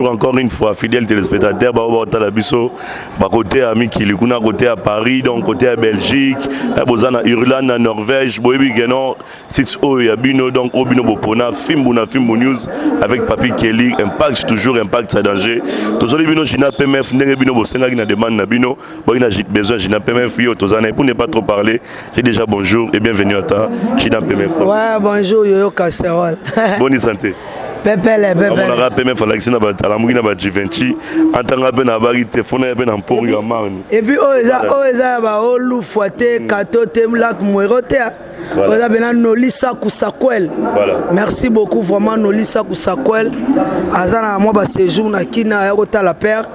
Encore une fois, fidèle téléspectateur, ba otala biso ba côté ya mikili kuna, côté ya Paris, donc côté ya Belgique, boza na Irlande, na Norvège, boyebi que non, site oyo ya bino, donc oyo bino bopona, Fimbu na Fimbu News avec Papi Kelly, impact toujours, impact à danger. Tozoli bino Gina PMF ndenge bino bosengaki na demande na bino, boyi na besoin Gina PMF yo tozana. Pour ne pas trop parler, j'ai déjà bonjour et bienvenue à ta Gina PMF. Ouais, bonjour Yoyo Casserole. Bonne santé. Pepele pepele. Amonaka PMF alakisi na alamuki na ba Givenchy, antanga mpe na baki te fona ye mpe na mpori ya marni. Et puis oyo eza ya baolufwa te, kato te, lak mwero te, oyo eza mpena Noli Saku Sakwel. Merci beaucoup vraiment. Noli Saku Sakwel aza na mwa baséjour na kina, aya kotala père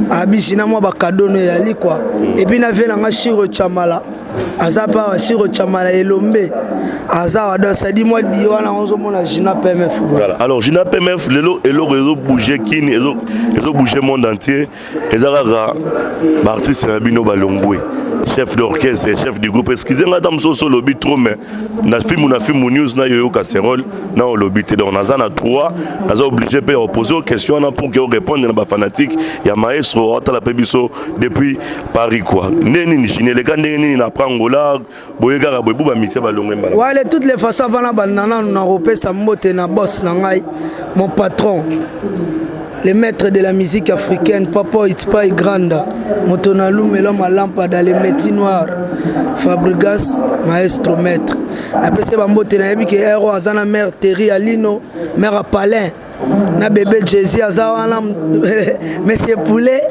abisi na mwa bacadeau no eyali quoi. Et puis na vie nanga Shiro Chamala aza mpe awa, Shiro Chamala elombe aza awa. Donc sadi mwa di wana ozomona Gina PMF. Voilà. Alors Gina PMF, lelo eloko ezobouge kini, ezobouge monde entier, eza kaka baartiste na bino balongwe, chef d'orchestre, chef du groupe. Excuse nga, ata mosusu olobi trop, mais na Filmu na Filmu News na Yoyo Casserole na olobi te. Donc naza na droit, naza obligé mpe ya opose o question wana pour que orépondre na bafanatique ya maestro otala mpe biso depuis Paris quoi. Ndenge nini Gina eleka, ndenge nini na Angola boye kaka boye bu bamisie balongwe mbala? Ouais, de toutes les façons, avant na banda nanu na kopesa mbote na boss na ngai, mon patron, le maître de la musique africaine, Papa Itpai Granda, moto na lumelo malampada, le métier noir, Fabrigas maestro maître. Napesi bambote, nayebi ke ero aza na mare Terry Alino, mare Apalin, na bébé Jésus aza wana, monsieur Poulet,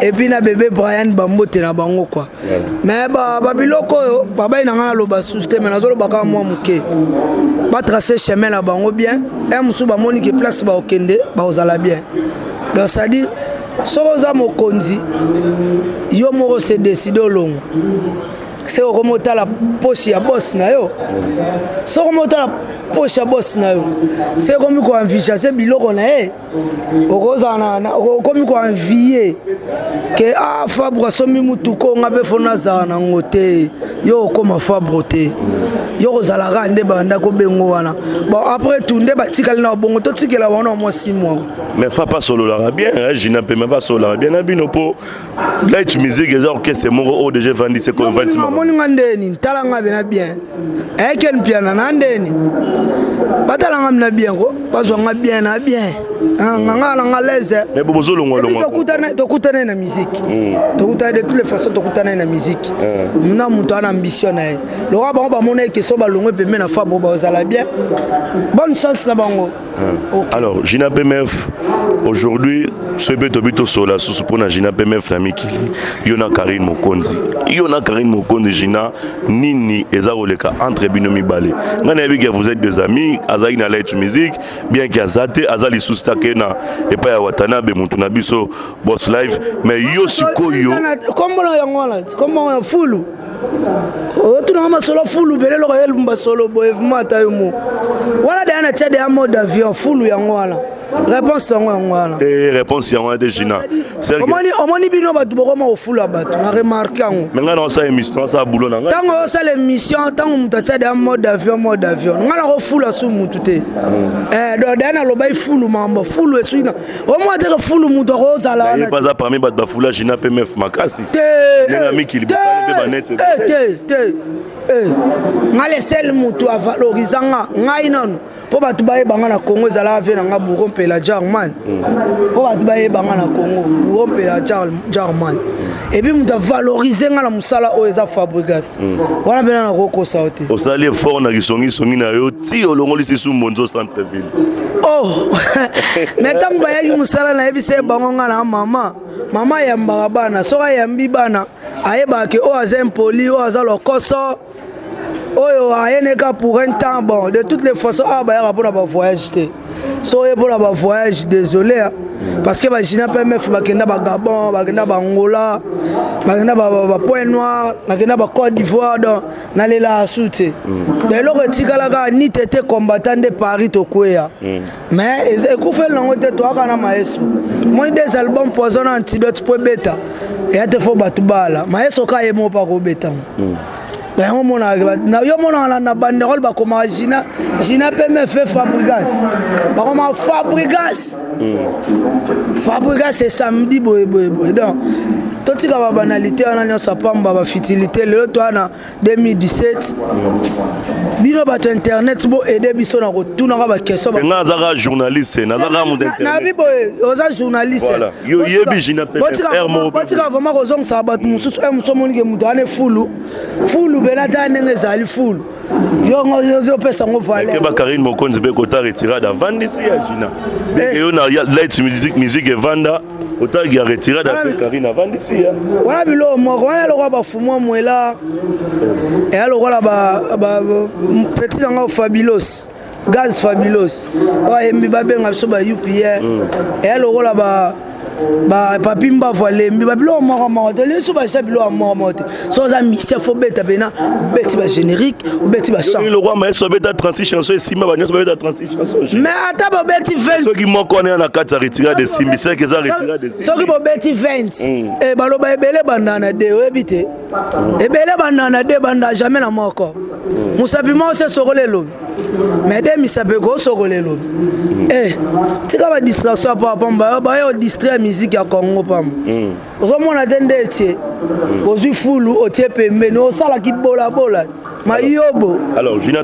et puis na bébé Brian, bambote na bango quoi. Mais babiloko oyo babai na ngai naloba susu te, mais nazoloba kaka mwa moke: batrace chemin na bango bien e mosusu bamoni ke place baokende bakozala bien. Donc c'est-à-dire soki oza mokonzi, yo moko se décide olongwa, se okomi otala poche ya boss na yo. Soki okomi otala poche ya boss na yo, se okomi koenvisager biloko na ye, okozala okomi koenvier ke a Fabre asombi mutuka, onga mpe fo nazala nango te. Yo okóma Fabre te, yo kozalaka nde banda kobengo wana. Bon, après tout nde batikali na bongo, totikela wana mwa 6 mois. Mais fa pasololaka bien, Gina mpe basololaka bien na bino, mpo Light Music eza orchestre moko oyo déjà evandi se. Omoni nga ndeni, talanga bena bien, ayekeni piana na ndeni, batalanga mina bien ko, bazwanga bien na bien, nganga nanga lese. Mais bo bozolongwalongwa. Tokutana na musique, tokutana de toutes les façons, tokutana na musique na moto ana ambition na ye. Lokola bango bamona eke so balongwe pembe na Fabo, bazala bien, bonne chance na bango. Alors Gina PMF, aujourd'hui soki mpe tobi tosola susu mpona Gina PMF na mikili, yo na Karine Mokonzi, yo na Karine Mokonzi, Gina, nini eza koleka entre bino mibale? Ngai nayebi ke vous êtes des amis. Azalaki na Light Music, bien ke aza te, aza lisusu take na epai ya Watanabe, motu na biso Boss Live. Mais yo sikoyo? Kombola yango wana, kombo ya fulu, otunanga masolo fulu pele, eloko yelumba solo boye vraiment. Ata yo mo wana deya na tia deya mode avion fulu yango wana, réponse yango wana. Te, réponse yango wana te, Gina. Omoni bino bato bokoma kofula bato, na remarque yango. Mais ngai naosala émission, naosala boulot na ngai. Ntango osala émission, ntango moto atia deya mode avion, mode avion, ngai nakofula su mutu te. Donc deya nalobai fulu, mambo fulu esui na omoi teke fulu moto akozala wana. Aza parmi bato bafula Gina mpe mef makasi. Te. Ndenge mikili bosali mpe banete. Te te, ngai le seul motu avaloriza nga, ngai nano mpo bato bayebanga na Congo ezalaka ve na nga Bouro Mpela Jarman. Mpo bato bayebanga na Congo, Bouro Mpela Jarman. Et puis moto avalorize nga na mosala oyo eza Fabrigas wana mpena, nakokosa yo te. Osali effort na kisongisongi na yo ti olongoli tisu mbonzo centre ville. Oh, mais ntango bayaki mosala, nayebisa ye bango nga na mama, mama ayambaka bana. Soki ayambi bana, ayebaka ke oyo aza impoli, oyo aza lokoso, oyo ayeneka pour un temps. Bon, de toutes les façons, awa bayaka mpona bavoyage te. So oye mpona bavoyage, désolé, parce que bagina PMF bakenda bagabon, bakenda baangola, bakenda bapoint noir, bakenda bacôte d'Ivoire. Donc nalela asu te. Donc eloko etikalaka ni tete combattant nde Paris tokweya, mais ekufeli nango te. Toyaka na maestro, moi des albums Poison na Antidote mpo ebeta eya te, fo bato bala maestro ka ye moko mpa kobetango. Yango omonaka, yo omonaka na banderole bakomaka Gina, Gina PMF Fabrigas, bakomaka Fabrigas, Fabrigas samedi boye boye boye. Donc totika babanalité wana nyonso apamba, bafutilité. Lelo toa na 2017. Bino bato internet, boaide biso na kotunaka baquestion. Nga azaka journaliste, nazaka moto. Nabi boye, oza journaliste. Yo yebi Gina. Botika vraiment kozongisaka bato mosusu. E mosu omonike moto wana fulu fulu mpena, ta ndenge ezali fulu, yo ozopesa yango valeur. Ba Karine Mokonzi mpe kota retirade, avandisi ya Gina beke yo na light music, musique evanda otaki ya retirade mpe Karine avandisi ya. Wana biloko moko wana lokola bafumwa mwela, eya lokola petit yango Fabilos Gaz, Fabilos oyo ayembi babenga biso ba UPR, eya lokola ba Papi Mbavu alembi babiloko moko moko. Tolingi so baja biloko ya moko moko te. So oza musicien, faut beta pena, obeti bagénérique, obeti bachant. Lokwa maestro abeta 36 chanson, esimba. Banyonso babeta 36 chanson. Mais ata bobeti 20. Soki moko wana na kati ya retirade esimbi, seke eza retirade. Soki bobeti 20, baloba ebele banda na de, oyebi te, ebele banda na de, banda jamais na moko. Mosapi moko se sokola elongi, mais de misapi ekosokola elongi. Tika badistraction ya pamba, baye odistraire musique ya Congo pamba. Ozomona te nde etie ozwi fulu, otie pembeni, osalaki bolabola mayobo. Alors Juna,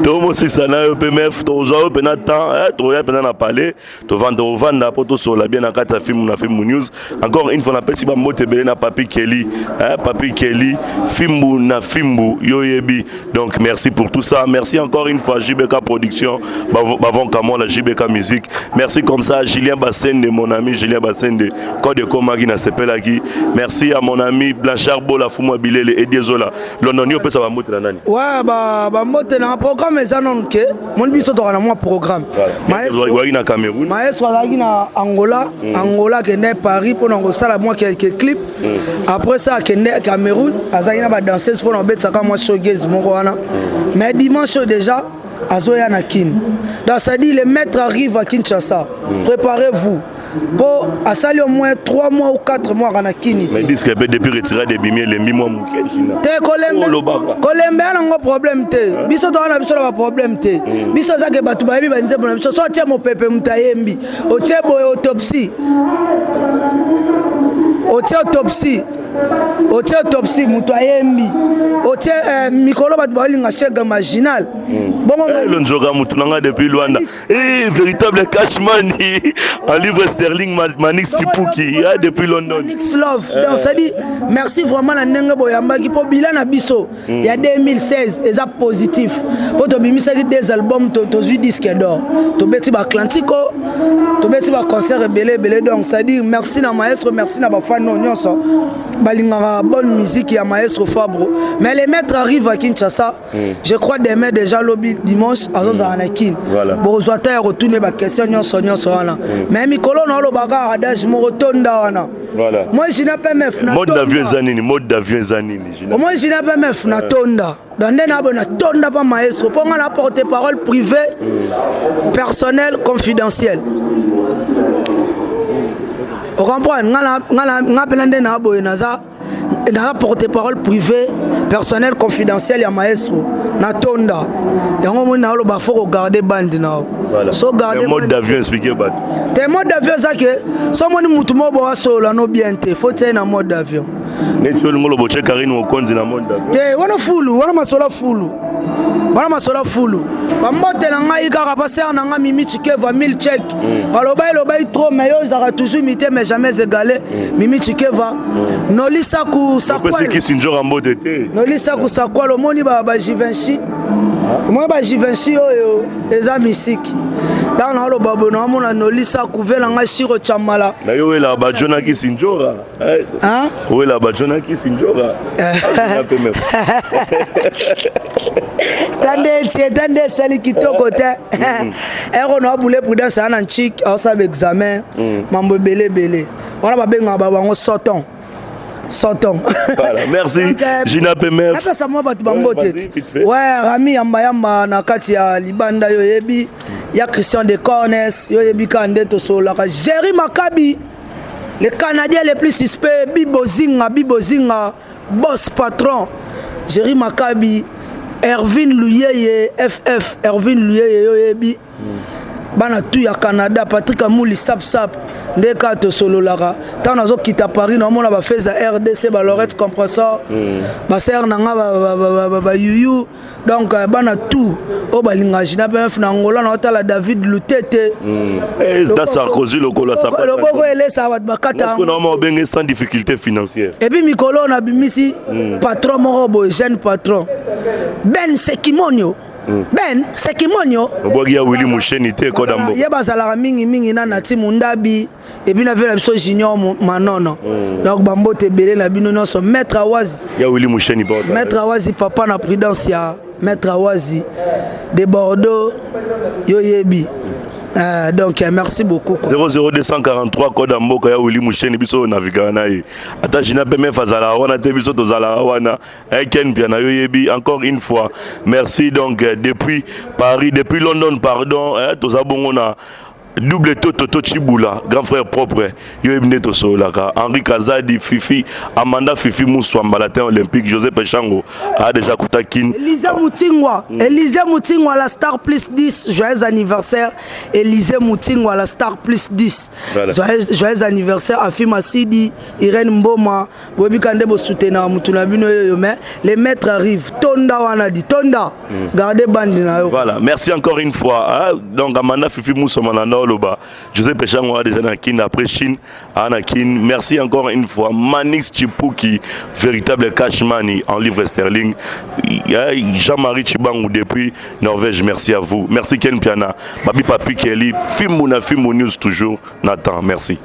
tomosisa na yo PMF, tozwa yo mpena temps, toya mpena na palais, tovanda, tovanda mpo tosola bien na kati ya Filmu na Filmu News. Encore une fois, napesi bambote ebele na Papi Keli, Papi Keli, Fimbu na Fimbu, yo yebi. Donc merci pour tout ça. Merci encore une fois JBK Production, Bavon Kamon, la JBK Musique. Merci comme ça Julien Bassende, mon ami Julien Bassende, code komaki na sepelaki. Merci à mon ami Blanchard Bola Fumwa Bilele et Diezola London. Yo pesa bambote na nani? Ouais, bambote na programme eza nanu ke moni biso toka na mwa programme. Waki na Cameroun. Maestro azalaki na Angola. Angola, akende Paris mpona kosala mwa quelques clips. Après ça akende Cameroun, azalaki na badanseuse mpona kobetisaka mwa showcase moko wana. Mais dimanche oyo déjà azoya na Kine. Donc ça dit, le maître arrive à Kinshasa, préparez-vous, mpo asali au moins 3 mois ou 4 mois kana Kini. Mais disque mpe depuis retirade ebimi, elembi mwa moke. Te, kolembe ya nango problème te. Biso toza na biso na baproblème te. Biso ezake bato bayebi banzembo na biso. So otie mopepe, moto ayembi. Otie boye autopsie, otie autopsie, otie autopsie, moto ayembi. Otie mikolo bato baolinga chega marginal bongo. Lonzoka motu na nga depuis Luanda. Eh, véritable cash money en livre sterling, Manix Tipuki depuis London. Manix Love. Donc ça dit merci vraiment na ndenge boyambaki, mpo bilan na biso ya 2016 eza positif, mpo tobimisaki des albums, tozwi disque d'or, tobeti baatlantico, tobeti baconcert ebele ebele. Donc ça dit merci na maestro, merci na bafani oyo nyonso balingaka bonne musique ya maestro Fabro. Mais le maître arrive à Kinshasa, je crois demain déjà, lobi dimanche azozala na Kine. Bozwa ta ya kotuna baquestion nyonso nyonso wana. Mais mikolo na olobaka adage moko, tonda wana. Moi Jina PMF na Mode d'avion eza nini? Mode d'avion eza nini? Moi Jina PMF na tonda. Donc nde na boye, natonda mpa maestro, mpo nga na porte parole privé, personnel, confidentiel, ocomprendre? Nga mpena nde na boye, naza porte parole privé, personnel, confidentiel ya maestro. Natonda yango, moni naoloba faut kogarde bande na yo. So garde mode d'avion, expliquer bato. Te, mode d'avion eza ke so omoni mutu moko boye asolola no bien te, faut tie na mode d'avion. Neti olingo lobo tie Karine Mokonzi na mode d'avion. Te, wana fulu, wana masolo fulu, wana masolo fulu. Bambote na ngai kaka pasere na ngai Mimi Chikeva, mille check. Baloba elobai trop, mais yo ezalaka toujours imité mais jamais égalé. Mimi Chikeva, nolisaku. Opesi kisi nzoka mbote te. Nolisaku Sakwala, omoni ba Givenchy, omoni ba Givenchy oyo eza misiki. Ntango naoloba boye, naomona nolisaku ve na ngai Shiro Chamala. Na yo oyelaka bajo na kisi nzoka, oyelaka bajo na kisi nzoka. Tande etie, tande esali kitoko te. Ero na abule prudence aa na ncik, aosala baexamen, mambo ebele ebele wana babengaka babango soton soton. Voilà, merci. Donc, Gina PMF. Napesa mwa bato bambote te. Ouais, Rami Yambayamba na kati ya libanda, yo oyebi ya Christian de Cornes, yo oyebi kaka nde tosololaka. Jerry Makabi, le Canadien le plus suspect, Bibozinga, Bibozinga, boss patron. Jerry Makabi, Ervin Luyeye, FF, Ervin Luyeye yoyebi. Bana tout ya Canada, Patrick Amuli sap sap nde kaka tosololaka ntango nazokita Paris naomona bafeza RDC ba Lorette compressor basere na nga bayuyu. Donc bana tout oyo balingaka Gina PMF na Angola, naotala David Lutete. Da Sarkozy lokola loboko elesaka bato bakata. Obenge sans difficulté financière. Et puis mikolo oyo nabimisi patron moko boye, jeune patron Ben Sekimonio. Ben Sekimonio. Obwaki ya Willi Musheni te, koda mboka. Ye bazalaka mingimingi na Nati Mundabi et puis na vie na biso Junior Manono. Donc bambote ebele na bino nyonso, maître Awazi. Ya Willi Musheni. Maître Awazi, papa na prudence ya maître Awazi de Bordeaux, yo yebi. Donc merci beaucoup, quoi. 00243 code ya mboka ya Willi Musheni. Biso oyo navigaka na ye, ata Gina PMF azalaka wana te, biso tozalaka wana. Ken Piana, yo yebi. Encore une fois merci. Donc depuis Paris, depuis London, pardon, toza bongo na double toto to Chibula, grand frère propre, yo yebi nde tosololaka. Henri Kazadi, Fifi Amanda, Fifi Muswamba, latin olympique, José Pechango a déjà kuta Kin. Élisée Moutingwa, Élisée Moutingwa, la star plus 10, joyeux anniversaire. Élisée Moutingwa, la star plus 10. Voilà. Joyeux, joyeux anniversaire Afima Sidi, Irène Mboma, boyebi kande bosoutenir mutu na bino yoyo, mais les maîtres arrivent. Tonda wana di tonda. Gardez bande na yo. Voilà, merci encore une fois. Hein? Donc Amanda Fifi Moussoma na Oloba, José Pechango a déjà na Kin après Chine, Anakin. Merci encore une fois Manix Chipuki, véritable cash money en livre sterling. Jean-Marie Chibangu depuis Norvège, merci à vous. Merci Ken Piana, Babi Papi Kelly, Fimuna Fimou News toujours, Nathan, merci.